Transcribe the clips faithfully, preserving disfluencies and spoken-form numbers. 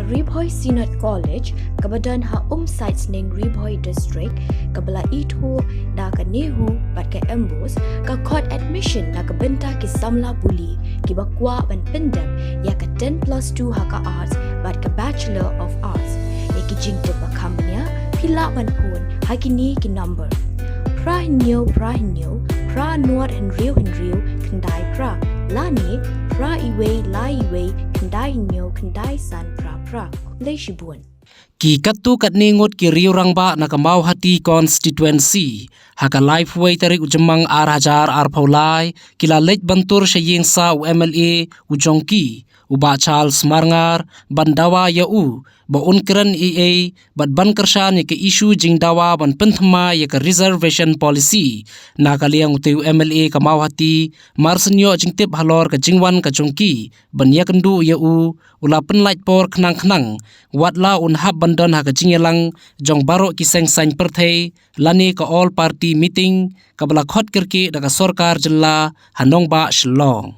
Ri Bhoi Synod College, kaba don ha Umsait Sning, Ri Bhoi District, kaba la ithuh da ka NEHU bad ka MBOSE, ka khot admission na ka bynta ki samla pule kiba kwah ban pyndep ïa ka ten plus two ha ka Arts bad ka Bachelor of Arts. Ïa ki jingtip ba kham bniah, phi lah ban phone ha kine ki number: phra hynñiew phra hynñiew phra nod hynriew hynriew khyndai phra, lane phra iwei lai iwei khyndai hynñiew khyndai san phra phra. Khublei shibun. Ki katto katne ngut ki riew rangbah na ka Mawhati Constituency, ha ka laiphew wei tarik u Jymmang ar hajar arphew lai, ki la leit ban tur sha ïing sah u MLA u jong ki, u Bah Charles Marngar, ban dawa ïa u ba un kren ei ei bad ban kyrshan ïa ka issue jingdawa ban pynthymmai ïa ka reservation policy. Na ka liang utei u MLA ka Mawhati, mar shen ïoh jingtip halor ka jingwan ka jong ki ban ïakynduh ïa u, u la pynlait por khnang khnang, wat la un hap ban don ha ka jingïalang jong baroh ki seng saiñ pyrthei lane ka All Party Meeting kaba la khot kyrkieh da ka sorkar jylla ha nongbah Shillong.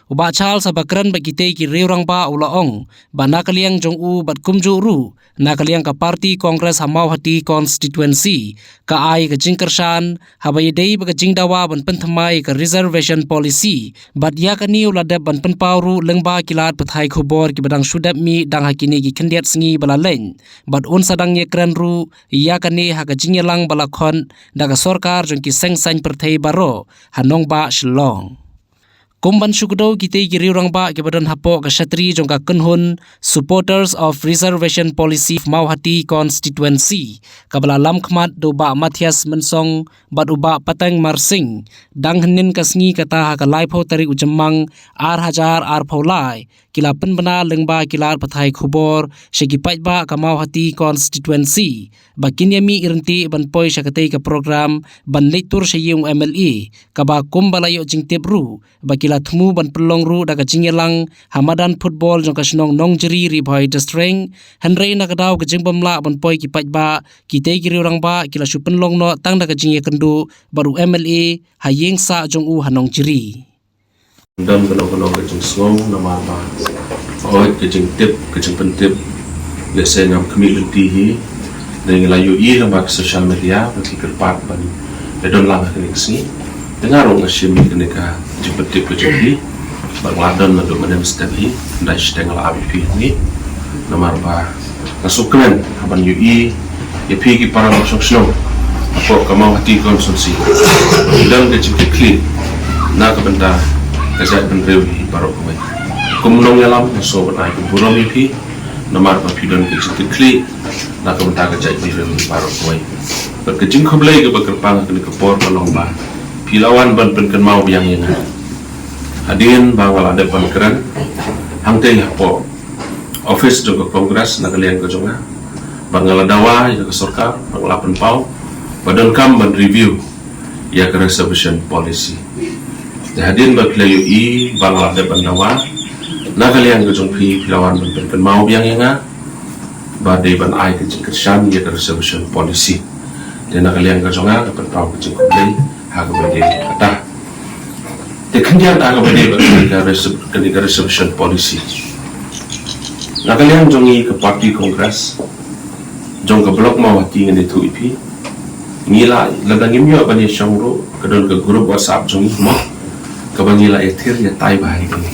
U Bah Charles haba kren bad kitei ki riew rangbah u la ong ba na ka liang jong u bad kumjuh ruh na ka liang ka party Congress ha Mawhati Constituency ka ai ka jingkyrshan haba ïadei bad ka jingdawa ban pynthymmai ka reservation policy. Bad ïa kane u la dep ban pynpaw ruh lyngba ki lad pathai khubor kiba dang shu dep mih dang ha kine ki khyndiat sngi ba la leit. Bad un sa dang ïakren ruh ïa kane ha ka jingïalang ba la khot da ka sorkar jong ki seng saiñ pyrthei baroh ha nongbah Shillong. Kum ban shu kdew, kitei ki riew rangbah kiba don hapoh ka shatri jong ka kynhun Supporters of Reservation Policy of Mawhati Constituency, kaba la lam khmat da u Bah Mathias Mynsong bad u Bah Pateng Marsing, dang hynnin ka sngi kata ha ka laiphew tarik u Jymmang ar hajar arphew lai, ki la pynbna lyngba ki lad pathai khubor sha ki paidbah ka Mawhati Constituency ba kin ïa mih ryntih ban poi sha katei ka program ban leit tur sha ïing u MLA, kaba kumba la ïoh jingtip ruh ba ki la thmu ban pynlong ruh da ka jingïalang ha madan football jong ka shnong Nongjri, Ri Bhoi District. Hynrei na ka daw ka jingbym lah ban poi ki paidbah, kitei ki riew rangbah ki la shu pynlong noh tang da ka jingïakynduh bad u MLA ha ïing sah jong u ha Nongjri. Don kano kano ka jingsngew namar ba hooid ka jingtip, ka jingpyntip, lehse ngam khmih lynti hi. Ngi la ïohi lyngba ka social media ba ki kyrpad ban ïa don lang ha kane ka sngi. Te nga ruh nga shim ïa kane ka jingpyntip ka jong phi. Ba nga la don naduh mynne mynstep hi, hynrei shiteng nga la ap ïa phi hangne. Namar ba nga sngewkmen haba nga ïohi ïa phi ki para nongshong shnong hapoh ka Mawhati Constituency. Phi don ka jingkitkhlieh na ka bynta ka jaitbynriew hi baroh kawei. Kum u nongïalam nga sngewbha ban ai ka burom ïa phi namar ba phi don ka jingkitkhlieh na ka bynta ka jaitbynriew hi baroh kawei. Bad ka jingkhublei kaba kyrpang ha kane ka por ka long ba phi la wan ban pynkynmaw biang ïa nga hadien ba nga la dep ban kren hangtei hapoh office jong ka Congress na ka liang ka jong nga, ba nga la dawa ïa ka sorkar ba nga la pynpaw ba donkam ban review ïa ka reservation policy. Te hadien ba phi la ïohi ba nga la dep ban dawa, na ka liang ka jong phi phi la wan ban pynkynmaw biang ïa nga ba dei ban ai ka jingkyrshan ïa ka reservation policy. Te na ka liang ka jong nga nga pynpaw ka jingkhublei ha kaba ïadei bad kata. Te khyndiat ha kaba ïadei bad kane ka reserv-, kane ka reservation policy. Na ka liang jong ngi ka party Congress jong ka Block Mawhati ngan ïathuh ïa phi, ngi la, lada ngim ïoh ban ïashong ruh, ka don ka group WhatsApp jong ngi mo, kaba ngi la ïathir ïatai bha ïa kane.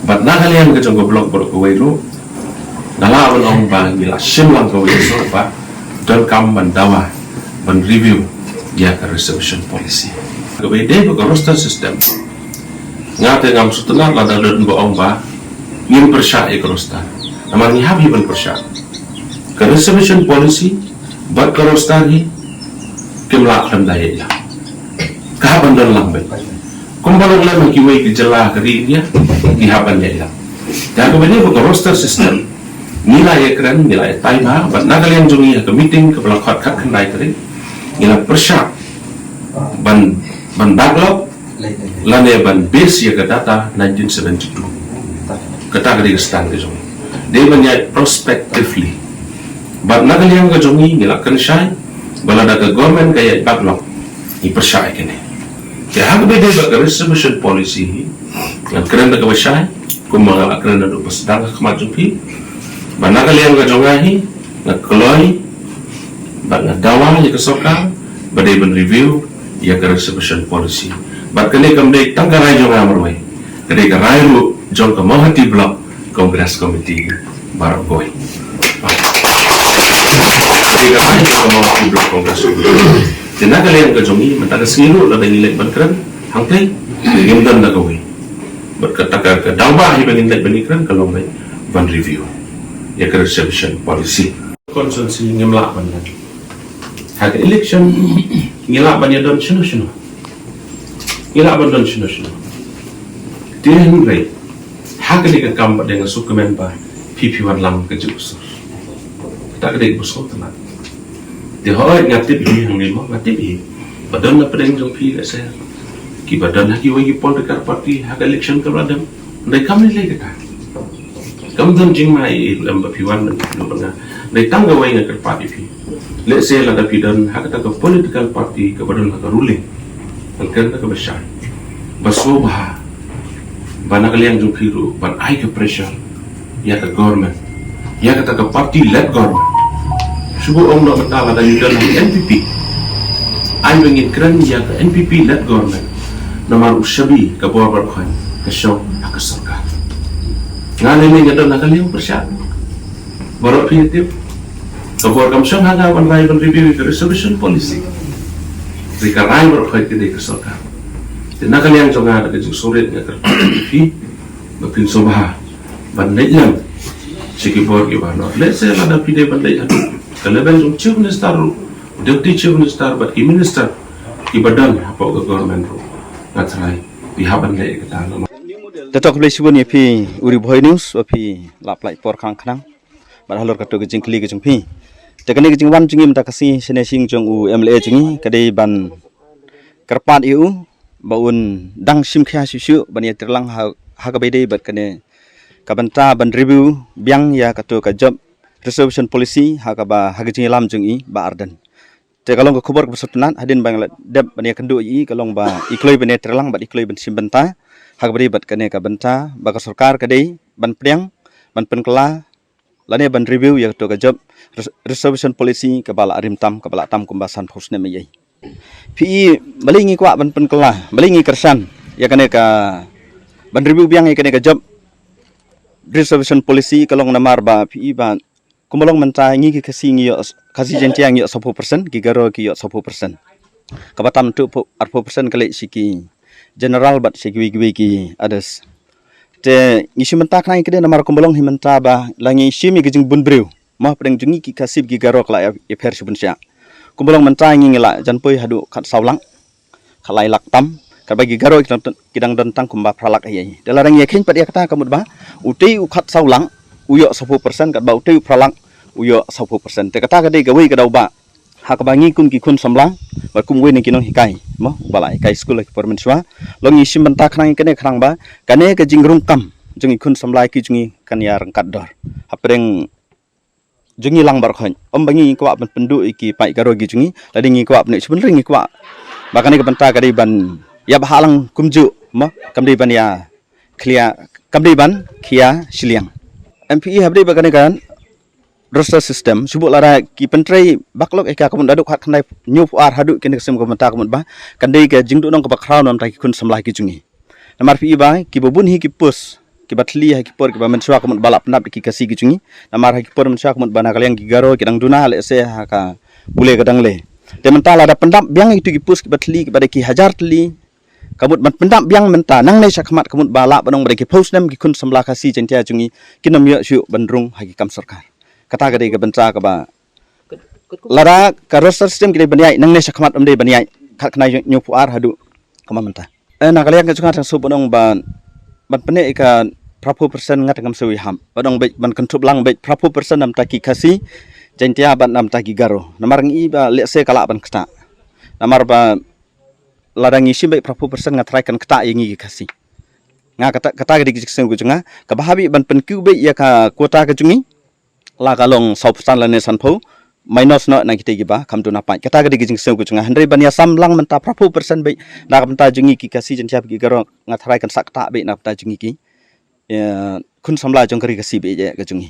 Bad na ka liang ka jong ka block baroh kawei ruh, nga lah ban ong ba ngi la shim lang kawei ruh ba donkam ban dawa ban review ïa ka reservation policy. Kaba ïadei bad ka roster system, nga te ngam sngewtynnat lada don ba ong ba ngim pyrshah ïa ka roster. Namar ngi hap hi ban pyrshah. Ka reservation policy bad ka roster hi kim lah khlem da ïaid lang. Ka hap ban don lang beit. Kumba long lem ha kiwei ki jylla ha ka ri India, ki hap ban ïaid lang. Te ha kaba ïadei bad ka roster system, ngi la ïakren, ngi la ïatai bha bad na ka liang jong ngi ha ka meeting kaba la khot khatkhyndai tarik, ngi la pyrshah ban, ban backlog lane ban base ïa ka data nineteen seventy-two. Kata ka dei ka stand ka jong ngi. Dei ban ïaid prospectively. Bad na ka liang ka jong ngi, ngi la kynshai ba lada ka government ka ïaid backlog, ngi pyrshah ïa kane. Te ha kaba ïadei bad ka reservation policy hi, ngan kren da kaba shai, Kumba nga la kren naduh ba sdang ha khmat jong phi, ba na ka liang ka jong nga hi, nga kloi bad nga dawa ïa ka sorkar ba dei ban review ïa ka reservation policy. Bad kane kam dei tang ka rai jong nga marwei, ka dei ka rai ruh jong ka Mawhati Block Congress Committee baroh kawei. Ka dei ka rai jong ka Mawhati Block Congress Committee. Te na ka liang ka jong ngi, mynta ka sngi ruh lada ngi leit ban kren hangtei, ngim don da kawei. Bad kata ka, ka daw ba hi ba ngin leit ban ïakren ka long ban review ïa ka reservation policy. Constituency ngim lah ban don. Ha ka election ngi lah ban ïa don shano shano. Ngi lah ban don shano shano. Te hynrei ha kane ka kam ba dei nga sngewkmen ba phi phi wan lang ka jingkhuslai. Kata ka dei ka sngewtynnat. Te hooid nga tip hi hangne mo, nga tip hi. Ba don na pdeng jong phi lehse kiba don ha kiwei ki political party ha ka election kaba la dep. Hynrei kam lei lei kata. Kam don jingma ei ei ruh em ba phi wan ban phi wan nga. Hynrei tang kawei nga kyrpad ïa phi. Lehse lada phi don ha kata ka political party kaba don ha ka ruling, kan kren da kaba shai, ba sngewbha ba na ka liang jong phi ruh ban ai ka pressure ïa ka government, ïa kata ka party led government. Shu buh ong noh mynta lada ngi don ha ka N P P, ai ba ngin kren ïa ka N P P led government. Namar u shabi ka bor baroh khoit ka shong ha ka sorkar. Nga lei lei nga don ha ka liang pyrshah. Baroh phi tip, ka bor kam shong ha nga ban rai ban review ïa ka reservation policy. Te ka rai baroh khoit ka dei ka sorkar. Te na ka liang jong nga da ka jingsngewrit nga kyrpad ïa phi ba phin sngewbha ban leit lang sha ki bor kiba noh. Lehse lada phi dei ban leit haduh ka level jong Chief Minister ruh, Deputy Chief Minister bad ki minister kiba don hapoh ka government ruh, nga tharai phi hap ban leit kata. Te to khublei shibun ïa phi u Ri Bhoi News ba phi la pynlait por khnang khnang bad halor kato ka jingkylli ka jong phi. Te kane ka jingwan jong ngi mynta ka sngi shane sha ïing jong u M L A jong ngi ka dei ban kyrpad ïa u ba un dang shim khia shuh shuh ban ïatreilang ha, ha kaba ïadei bad kane ka bynta ban review biang ïa kato ka job reservation policy ha kaba, ha ka jingïalam jong i Bah Ardent. Te ka long ka khubor kaba sngewtynnat hadien ba nga la dep ban ïakynduh ïa i, ka long ba i kloi ban ïatreilang bad i kloi ban shim bynta ha kaba ïadei bad kane ka bynta ba ka sorkar ka dei ban pdiang, ban pynkylla lane ban review ïa kato ka job res-, reservation policy kaba la rim tam, kaba la tam kumba sanphew snem ïa i. Phi i, balei ngi kwah ban pynkylla, balei ngi kyrshan ïa kane ka ban review biang ïa kane ka job reservation policy? Ka long namar ba phi i ba kumba long mynta ngi ki Khasi ngi ïoh, Khasi Jaiñtia ngi ïoh sawphew percent, ki Garo ki ïoh sawphew percent. Kaba tam tu phew, arphew percent ka leit sha ki general bad sha kiwei kiwei ki others. Te ngi shim bynta khnang ïa kane namar kumba long hi mynta ba la ngi shim ïa ka jingbun briew, mo, hapdeng jong ngi ki Khasi ki Garo ka la ïa, ïapher shibun shah. Kumba long mynta ngi, ngi la jan poi haduh khatsaw lak, khatlai lak tam, katba ki Garo ki dang, ki dang don tang kumba phra lak hi. Te lada ngi ïakheiñ pat ïa kata ka mut ba utei u khatsaw lak u ïoh sawphew percent, katba utei u phra lak u ïoh sawphew percent. Te kata ka dei kawei ka daw ba ha kaba ngi kum ki khun samla bad kum uwei na ki nonghikai, mo, uba la hikai skul ha ki por mynshuwa, long ngi shim bynta khnang ïa kane, khnang ba kane ka jingrung kam jong ki khun samla ki jong ngi kan ïa ryngkat dor hapdeng jong ngi lang baroh khoit. Ym ba ngi kwah ban pynduh ïa ki paid Garo ki jong ngi, lada ngi kwah ban ïoh shibun, ngi kwah ba kane ka bynta ka dei ban ïa bha lang kumjuh, mo, kam dei ban ïa khia, kam dei ban khia shiliang. Em, phi i, haba dei ba kane ka roster system, shu buh lada ki pyntrei backlog ïa ka, ka mut naduh khatkhyndai hynñiewphew ar haduh kine ki snem ka bynta, ka mut ba kan dei ka jingduhnong kaba khraw na bynta ki khun samla ki jong ngi. Namar phi i ba kiba bun hi ki post kiba thylli ha ki por kiba mynshuwa, ka mut ba la pyndap da ki Khasi ki jong ngi. Namar ha ki por mynshuwa ka mut ba na ka liang ki Garo ki dang duna lehse ha ka pule ka dang le. Te mynta lada pyndap biang ïa kito ki post kiba thylli kiba dei ki hajar thylli, ka mut ban pyndap biang mynta nangne shakhmat, ka mut ba lah ban ong ba dei ki phew snem ki khun samla Khasi Jaiñtia jong ngi kin ym ïoh shuh ban rung ha ki kam sorkar. Kata ka dei ka bynta kaba lada ka roster system ki dei ban ïaid nangne shakhmat, ym dei ban ïaid khatkhyndai hynñiewphew ar haduh kumba mynta. Eh, na ka liang ka jong nga tang shu ban ong ba ban pynneh ïa ka phraphew percent nga tang ngam shu ïahap. Ban ong beit ban kynthup lang beit phraphew percent na bynta ki Khasi Jaiñtia bad na bynta ki Garo. Namar ngi i ba lehse ka lah ban ktah. Namar ba lada ngi shim beit phraphew percent nga tharai kan ktah ïa ngi ki Khasi. Nga kata, kata ka dei ka jingsngew ka jong nga, kaba hap ban pynkiew beit ïa ka quota ka jong ngi, la ka long saw percent lane sanphew, minus noh na kita kiba kham duna paid. Kata ka dei ka jingsngew ka jong nga. Hynrei ban ïasam lang mynta phraphew percent beit na ka bynta jong ngi ki Khasi Jaiñtia ki Garo, nga tharai kan sa ktah beit na ka bynta jong ngi ki eh, khun samla jong ka ri Khasi ba ïeit ka jong ngi.